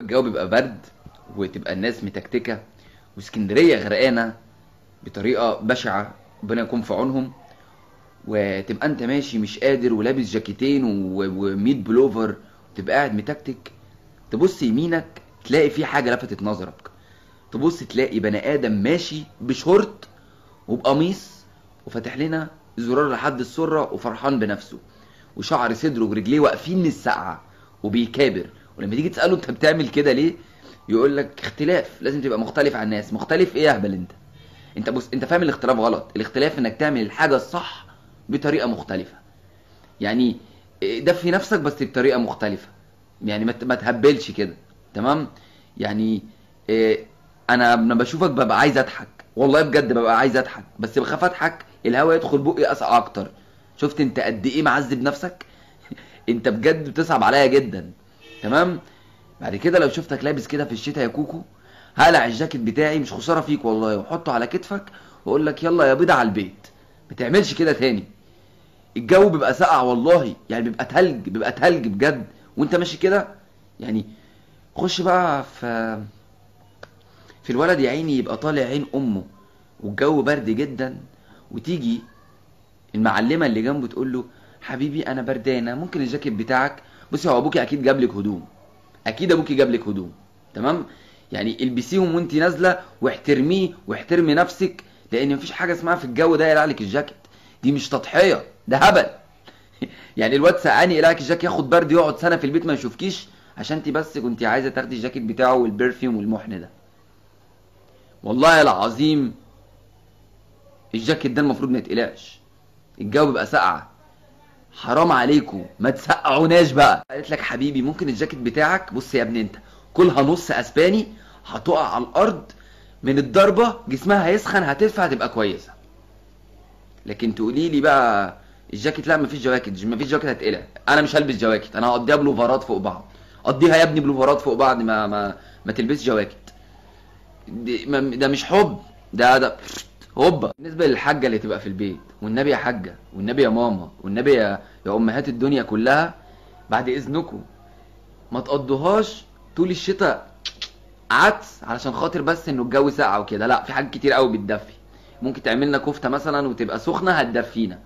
الجو بيبقى برد وتبقى الناس متكتكه، واسكندريه غرقانة بطريقة بشعة، ربنا يكون في عونهم. وتبقى انت ماشي مش قادر ولابس جاكيتين و100 بلوفر، وتبقى قاعد متكتك. تبص يمينك تلاقي في حاجة لفتت نظرك، تبص تلاقي بني ادم ماشي بشورت وبقميص وفاتح لنا زرار لحد السرة وفرحان بنفسه، وشعر صدره ورجليه واقفين من السقعه وبيكابر. ولما تيجي تساله انت بتعمل كده ليه، يقول لك اختلاف، لازم تبقى مختلف عن الناس. مختلف ايه يا اهبل انت؟ انت بص، انت فاهم الاختلاف غلط. الاختلاف انك تعمل الحاجة الصح بطريقة مختلفة، يعني دفي نفسك بس بطريقة مختلفة، يعني ما تهبلش كده، تمام؟ يعني انا لما بشوفك ببقى عايز اضحك، والله بجد ببقى عايز اضحك، بس بخاف اضحك الهوا يدخل بقي اسقع اكتر. شفت انت قد ايه معذب نفسك؟ انت بجد بتصعب عليا جدا، تمام؟ بعد كده لو شفتك لابس كده في الشتاء يا كوكو، هقلع الجاكيت بتاعي، مش خسارة فيك والله، واحطه على كتفك واقول لك يلا يا بيضة على البيت. ما تعملش كده تاني. الجو بيبقى ساقع والله، يعني بيبقى تلج، بيبقى تلج بجد، وانت ماشي كده. يعني خش بقى في الولد يا عيني، يبقى طالع عين امه والجو برد جدا، وتيجي المعلمة اللي جنبه تقول له حبيبي انا بردانه، ممكن الجاكيت بتاعك؟ بصي هو ابوكي اكيد جاب لك هدوم، اكيد ابوكي جاب لك هدوم، تمام؟ يعني البسيهم وانت نازله، واحترميه واحترمي نفسك، لان مفيش حاجة اسمها في الجو ده يقلع لك الجاكيت، دي مش تضحية، ده هبل. يعني الواد سقعان يقلع لك الجاكيت، ياخد برد يقعد سنة في البيت ما يشوفكيش، عشان انت بس كنت عايزه تاخدي الجاكيت بتاعه وال perfume والمحن ده. والله العظيم الجاكيت ده المفروض ما يتقلعش، الجو بيبقى ساقعه، حرام عليكم ما تسقعوناش بقى. قالت لك حبيبي ممكن الجاكيت بتاعك؟ بص يا ابني انت كلها نص اسباني، هتقع على الارض من الضربة، جسمها هيسخن، هتدفع، هتبقى كويسة. لكن تقولي لي بقى الجاكيت، لا مفيش جواكت، مفيش جواكت هتقلع، انا مش هلبس جواكت، انا هقضيها بلوفرات فوق بعض. قضيها يا ابني بلوفرات فوق بعض، ما تلبسش جواكت، ده مش حب، ده هوبا. بالنسبة للحاجة اللي تبقى في البيت، والنبي يا حاجة، والنبي يا ماما، والنبي يا امهات الدنيا كلها، بعد اذنكم ما تقضوهاش طول الشتاء عدس علشان خاطر بس انه الجو ساقع وكده. لا، في حاجات كتير قوي بتدفي، ممكن تعمل لنا كفته مثلا وتبقى سخنة هتدفينا،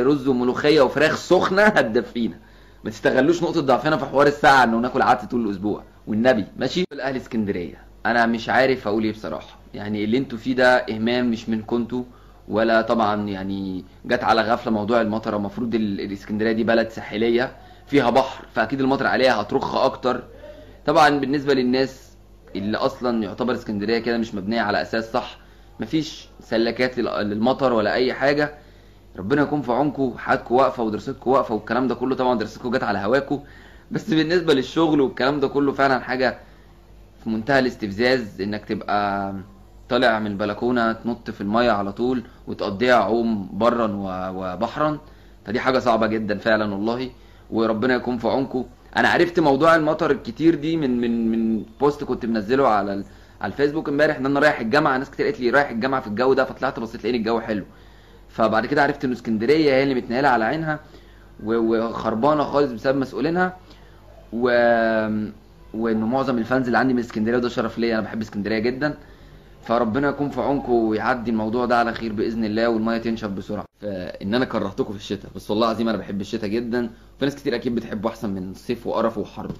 رز وملوخيه وفراخ سخنة هتدفينا. ما تستغلوش نقطة ضعفنا في حوار الساعة انه ناكل عدس طول الاسبوع، والنبي ماشي. الاهل اسكندرية انا مش عارف اقول ايه بصراحة، يعني اللي انتوا فيه ده اهمال مش من كنتوا، ولا طبعا يعني جت على غفلة موضوع المطره. المفروض الاسكندرية دي بلد ساحليه فيها بحر، فاكيد المطر عليها هترخ اكتر. طبعا بالنسبة للناس اللي اصلا يعتبر اسكندرية كده مش مبنية على اساس صح، مفيش سلكات للمطر ولا اي حاجة. ربنا يكون في عونكم، حياتكم واقفة ودراستكم واقفة والكلام ده كله، طبعا دراستكم جت على هواكم، بس بالنسبة للشغل والكلام ده كله فعلا حاجة في منتهى الاستفزاز، انك تبقى طالع من البلكونه تنط في المية على طول وتقضيها عوم برا وبحرا، فدي حاجة صعبة جدا فعلا والله، وربنا يكون في عونكم. انا عرفت موضوع المطر الكتير دي من من من post كنت منزله على الفيسبوك امبارح، ان انا رايح الجامعة، ناس كتير قالت لي رايح الجامعة في الجو ده، فطلعت بصيت لقيت الجو حلو. فبعد كده عرفت ان اسكندرية هي اللي متنقله على عينها وخربانه خالص بسبب مسؤولينها، وانه معظم ال fans اللي عندي من اسكندرية، وده شرف ليا، انا بحب اسكندرية جدا. فربنا يكون في عونكم ويعدي الموضوع ده على خير باذن الله، والمية تنشف بسرعة. فان انا كرهتكم في الشتاء، بس والله العظيم انا بحب الشتاء جدا، وفي ناس كتير اكيد بتحبه احسن من الصيف وقرفه وحره.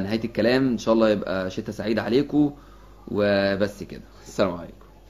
نهاية الكلام، ان شاء الله يبقى شتاء سعيد عليكم، وبس كده، السلام عليكم.